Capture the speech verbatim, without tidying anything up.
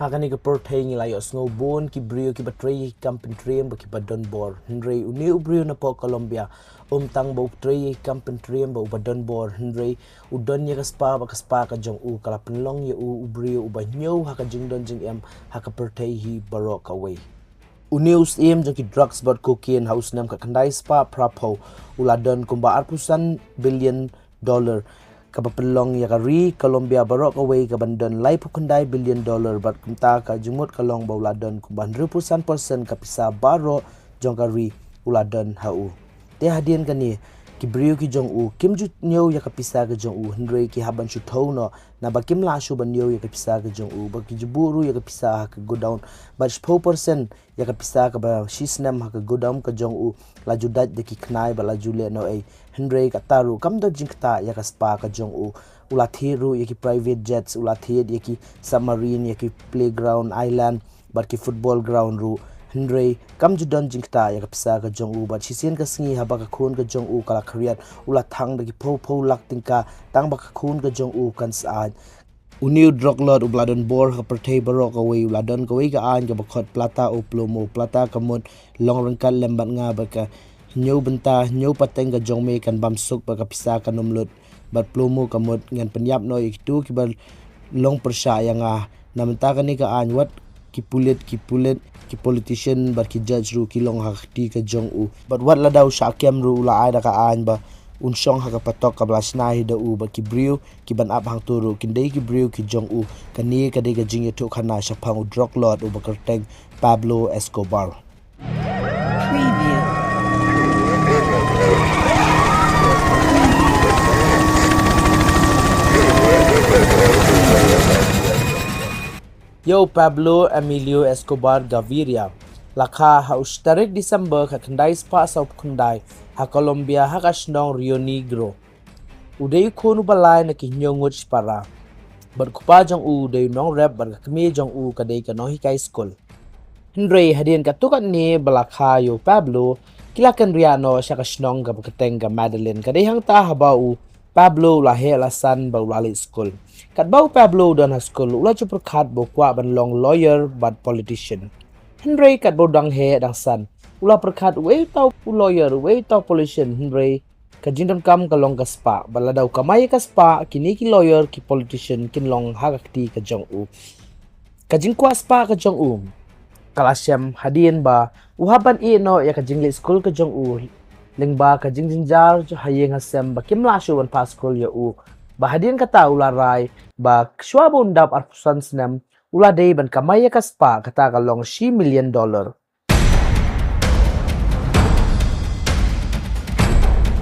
Ha kane ka pyrthei ngi la ïohsngew bun ki briew kiba trei ïa ki kam pyntriem bad kiba don bor. Hynrei une u briew napoh Colombia, um tang ba u trei ïa ki kam pyntriem bad uba don bor, hynrei u don ïa ka spah bad ka spah ka jong u ka la pynlong ïa u u briew uba hynñiew ha ka jingdon jingem ha ka pyrthei hi baroh kawei. Une u syiem jong ki drugs bad cocaine ha u snem khatkhyndai spah phraphew u la don kumba arphew san billion dollar, kaba pynlong ïa ka ri Colombia baroh kawei kaban don laiphew khyndai billion dollar, bad kumta ka jingmut ka long ba u la don kumba hynriewphew san percent ka pisa baroh jong ka ri u la don ha u. Te hadien kane, ki briew ki jong u kim ju ñiew ïa ka pisa ka jong u, hynrei ki hap ban shu thew noh, naba kim lah shuh ban ñiew ïa ka pisa ka jong u, ba ki ju buh ruh ïa ka pisa ha ka godown, bad shiphew percent ïa ka pisa kaba shi snem ha ka godown ka jong u la ju dait da ki khnai bad la ju leh noh ei. Hynrei kata ruh kam don jingktah ïa ka spah ka jong u. U la thied ruh ïa ki private jets, u la thied ïa ki submarine, ïa ki playground island bad ki football ground ruh. Hynrei kam ju don jingktah ïa ka pisa ka jong u, bad shisien ka sngi haba ka khun ka jong u ka la khriat, u la thang da ki phew phew lak tyngka tang ba ka khun ka jong u kan syaid. Une u drug lord uba la don bor ha ka pyrthei baroh kawei u la don kawei ka aiñ kaba khot plata o plomo. Plata ka mut long ryngkat lem bad nga, bad ka hynñiew bynta, hynñiew pateng ka jong me kan bam suk bad ka pisa kan ym lut. Bad plomo ka mut ngan pynïap noh ïa kito kiba long pyrshah ïa nga. Na mynta kane ka aiñ, wat ki pulit, ki pulit, ki politician bad ki judge ruh ki long ha ka kti ka jong u. Bad wat lada u shah kem ruh, u la ai da ka aiñ ba un shong ha ka patok kaba la shna hi da u, bad ki briew kiban ap hangto ruh kin dei ki briew ki jong u. Kane ka dei ka jingïathuhkhana shaphang u drug lord uba kyrteng Pablo Escobar. Preview. Ïa u Pablo Emilio Escobar Gaviria la kha ha u shi tarik December khatkhyndai spah sawphew khyndai ha Colombia ha ka shnong Rio Negro. U dei u khun uba lai na ki hynñiew ngut shipara. Bad u kpa jong u u dei u nongrep bad ka kmie jong u ka dei ka nonghikai skul. Hynrei hadien katto katne ba la kha ïa u Pablo, ki la kynriah noh sha ka shnong kaba kyrteng ka Medellin. Ka dei hangta haba u Pablo u la heh la san bad u la leit skul. Katba u Pablo u don ha skul, u la ju pyrkhat ba u kwah ban long lawyer bad politician. Hynrei katba u dang heh dang san, u la pyrkhat uei uta u lawyer, uei uta u politician, hynrei ka jingdonkam ka long ka spah, bad lada u kamai ïa ka spah, kine ki lawyer, ki politician kin long ha ka kti ka jong u. Ka jingkwah spah ka jong u ka la shem hadien ba u hap ban ïeh noh ïa ka jingleit skul ka jong u lyngba ka jingjynjar ha ïing ha sem ba kim lah shuh ban phah skul ïa u. Ba hadien kata u la rai ba shuwa ba un dap arphew san snem, u la dei ban kamai ïa ka spah, kata ka long shi million dollar.